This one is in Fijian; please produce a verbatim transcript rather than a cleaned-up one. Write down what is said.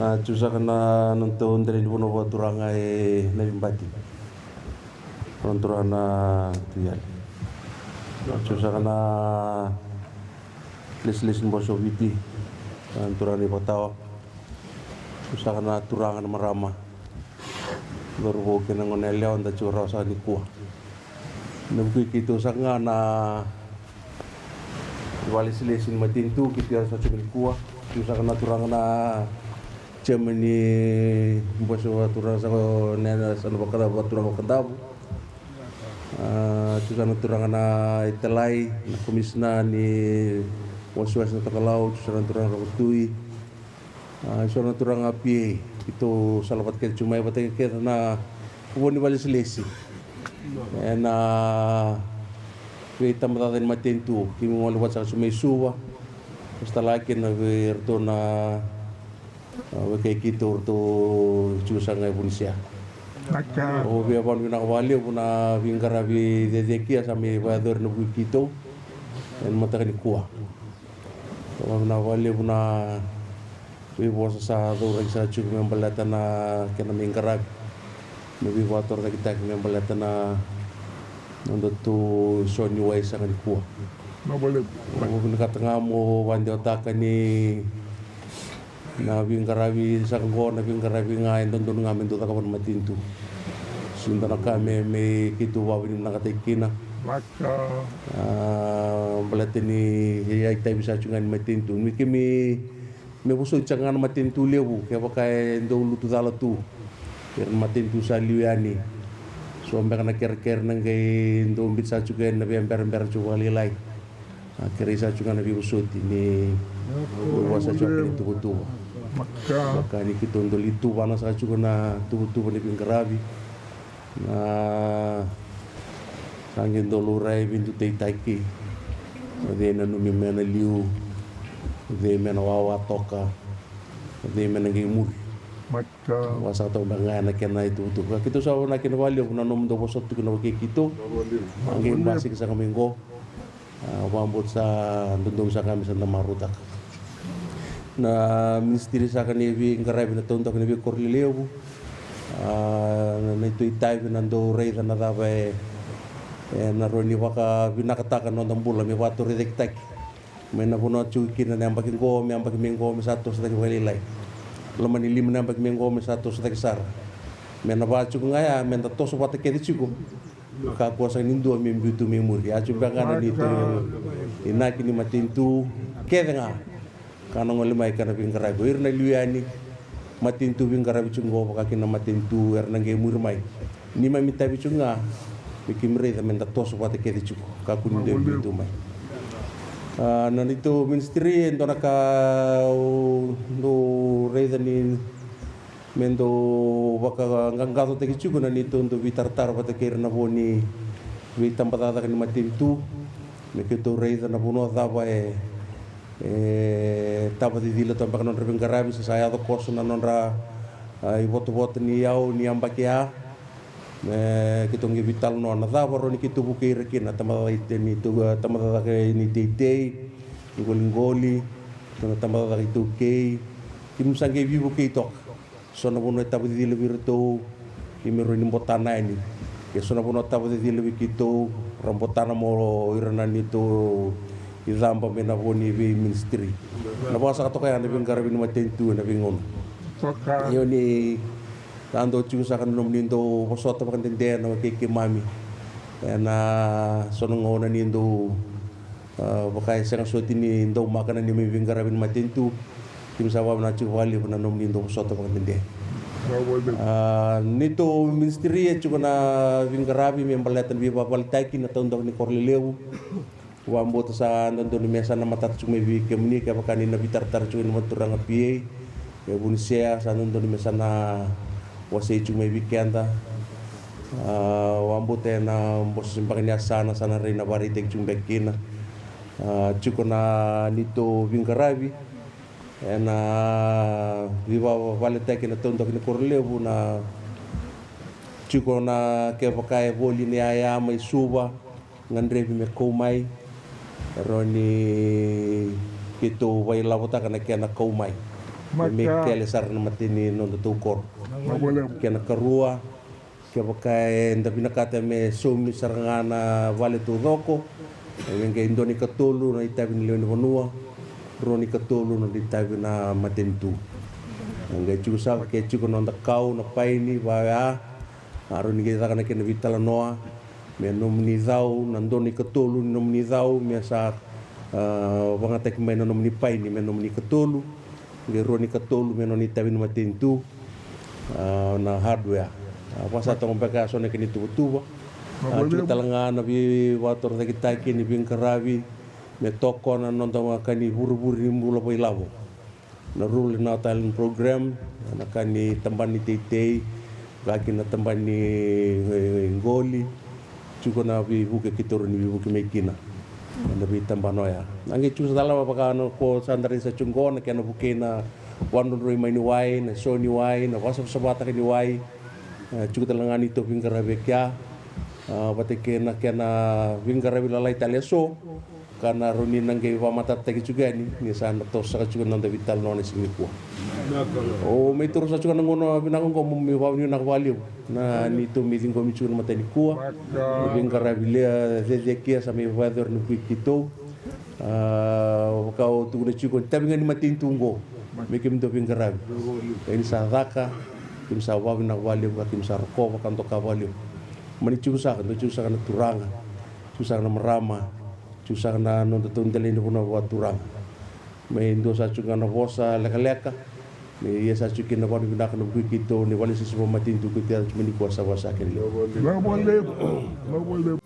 A, tiko saka na nodatou dela ni vanua vakaturaga e Navibati. Noda turaga na Tui Yali. A, tiko saka na lesilesi ni Bose o Viti. Noda turaga na iVakatawa. Tiko saka na turaga na marama. Cauravou kei na goneyalewa da tiko rawa saka nikua. Na vukui keitou saka ga na vakalesilesi ni matanitu keitou yaco saka tiko nikua. Tiko saka na turaga na chairman ni Bose vakaturaga saka o Nena, sa na vakaturaga vakadavu. A, tiko saka na turaga na italai, na komisina ni wasewase na Tokalau, tiko saka na turaga na Roko Tui. A, so na turaga P A, keitou sala vata kece tiko mai vata kece na vo ni vakalesilesi ena veitabacakacaka ni matanitu. Keimami gole vata saka tiko mai Suva, vosota laki na vei iratou na, a, wekai keitou ratou tiko saka ga e Vunisea. Au via vakavinavinaka vakalevu na veiqaravi cecere sa mai vakayacori ena vukui keitou ena mataka nikua. Vakavinavinaka vakalevu na veivosa sa cauraki saka tiko me baleta na kena mai qaravi, me veivakatorocaketaki me baleta na nodatou so ni wai saka nikua. Au vinakata ga mo vakadewataka ni na veiqaravi saka qo na veiqaravi ga e dodonu ga me dau cakava na matanitu. Sega ni dua na ka me, me keitou vakavinavinakataki kina. A, baleta ni e itavi saka tiko ga ni matanitu. Me keimami, me vosoti saka ga na matanitu levu, kevaka e dau lutu cala tu ira na matanitu sa liu yani. So beka na kerekere na qai dau biuta saka tiko yani na veiberabera tiko vakalailai. A, kerei saka tiko ga na veivosoti ni dau vua saka tiko ga na ituvatuva. Vaka ni keitou dau lai tuvana saka tiko ga na tuvatuva ni veiqaravi. Na sa qai dau laurai veidutaitaki. O cei e nanumi me na liu, o cei me na wawa toka, o cei me na qai muri. Vaka saka tiko beka ga ya na kena ituvatuva. Keitou sa vinaka kina vakalevu na nomudou vosota tiko na wekai keitou. A qai basika saka mai qo. A, vakabauta sa dodonu saka ga me sa da marautaka. Na ministry saka ni veiqaravi na taudaku ni veikoro lelevu. A, na neitou itavi na dau raica na cava e, e na rawa ni vakavinakataka na noda bula me vakatorocaketaki. Mai na vanua tiko kina na yabaki qo, me yabaki mai qo, me sa toso cake vakalailai. Loma ni lima na yabaki mai qo, me sa toso cake sara. Me na va tiko ga ya, me da toso vata kece tiko. Kakua saka ni dua me biu tu me muri. Ya tiko beka ga na neitou inaki ni matanitu kece ga. Ka na gole mai ka na veiqaravi o ira na liu yani. Matanitu veiqaravi tiko qo vaka kina na matanitu era na qai muri mai. Neimami itavi tiko ga me keimami raica me da toso vata kece tiko. Kakua ni dua e biu tu mai. A, na neitou ministry e dua na ka au dau raica ni me dau vakaqaqacotaki tiko na neitou dau veitaratara vata kei ira na vo ni veitabacakacaka ni matanitu. Me keitou raica na vanua cava e, e tava cicila toka beka na nodra veiqaravi, sa sa yaco koso na nodra, a, ivotavota ni yau ni yabaki ya. Me keitou qai veitalanoa na cava rawa ni keitou vukei ira kina, tabacakacaka ni tou, a, tabacakacaka ni teitei, ni qoliqoli, na tabacakacaka iTaukei. Keimami sa qai veivukei toka. So na vanua e tava cicila vei iratou, keimami rawa ni botana yani. Ke so na vanua tava cicila vei keitou, ra botana mo ira na neitou i caba mai na vo ni veiministry. Na vakasaka toka ya na veiqaravi ni matanitu ena veigauna. Io ni sa dau tiko saka na nomuni dau vosota vakadede na wekai keimami ena so na gauna ni dau, a, vaka e sega soti ni dau maka na neimami veiqaravi ni matanitu. Keimami sa vakavinavinaka tiko vakalevu na nomuni dau vosota vakadede. A, neitou ministry e tiko na veiqaravi me baleta na veivakavaletaki na taudaku ni koro lelevu. Vakabauta sa dodonu me sa na matata tiko mai vei kemuni kevaka ni na veitaratara tiko ni maturaga P A. Me vunisea sa dodonu me sa na wasei tiko mai vei keda. A, vakabauta ena boso se baka ni yasana sa na rai na vakaraitaki tiko beka kina. A, tiko na neitou veiqaravi ena veivakavaletaki na taudaku ni koro levu na tiko na kevaka e voli na yaya mai Suva. Gadrevi me kau mai, rawa ni keitou vailavotaka na kena kau mai. Me kele sara na mata ni nodatou koro. Kena karua, kevaka eda vinakata me saumi sara ga na vale taucoko, e qai dua na ikatolu na itavi ni lewe ni vanua, rua na ikatolu na itavi na matanitu. E qai tiko saka ke tiko na noda kau na paini vaya, a rawa ni qai caka na kena veitalanoa. Me nomuni cau, na dua na ikatolu ni nomuni cau me sa, a, vagataki mai na nomuni paini me nomuni ikatolu. Qai rua na ikatolu me nona itavi ni matanitu, a, na hardware. A, vasa toka beka so na kena ituvatuva. A, tiko tale ga na veivakatorocaketaki ni veiqaravi me tokona na noda ka ni vurevure ni bula vakailavo. Na Rural Health Island Program, na ka ni tabana ni teitei, vaka kina na tabana ni, e, qoli, tiko na veivuke keitou rawa ni veivuke mai kina. Na veitabana oya. Na qai tiko sa tale vaka na ko sa da rai sa tiko qo, na kena vukei na vakadrodroi mai ni wai, na so ni wai, na vakasavasavataka ni wai. E, tiko tale ga neitou veiqaravi e kea. A, vata kei na kena veiqaravi lalai tale e so. Ka na rawa ni na qai vakamatatataki tiko yani, ni sa na toso saka tiko na noda veitalanoa na siga nikua. O, me toro sa tiko na gauna vinaka oqo, mo me vakavinavinaka vakalevu. Na neitou me ciqomi tiko na mata nikua. Na veiqaravi levu cecekia sa me vakayacori na vukui keitou. A, vaka o tukuna tiko, ni tavi ga ni matanitu oqo. Me kemudou veiqaravi. Ia ni sa caka, keimami sa vakavinavinaka vakalevu, ka keimami sa rokova, ka doka vakalevu. Mani tiko saka, dou tiko saka na turaga. Tiko saka na marama. Tiko saka na nodatou delai ni vanua vakaturaga. Me dua sa tiko ga na vosa lekaleka. Me ia sa tiko kina na vakanuinui vinaka na vukui keitou ni vale sisi vakamatanitu keitou yaco tiko mai nikua sa vasa kina. Vinaka vakalevu. Vinaka vakalevu.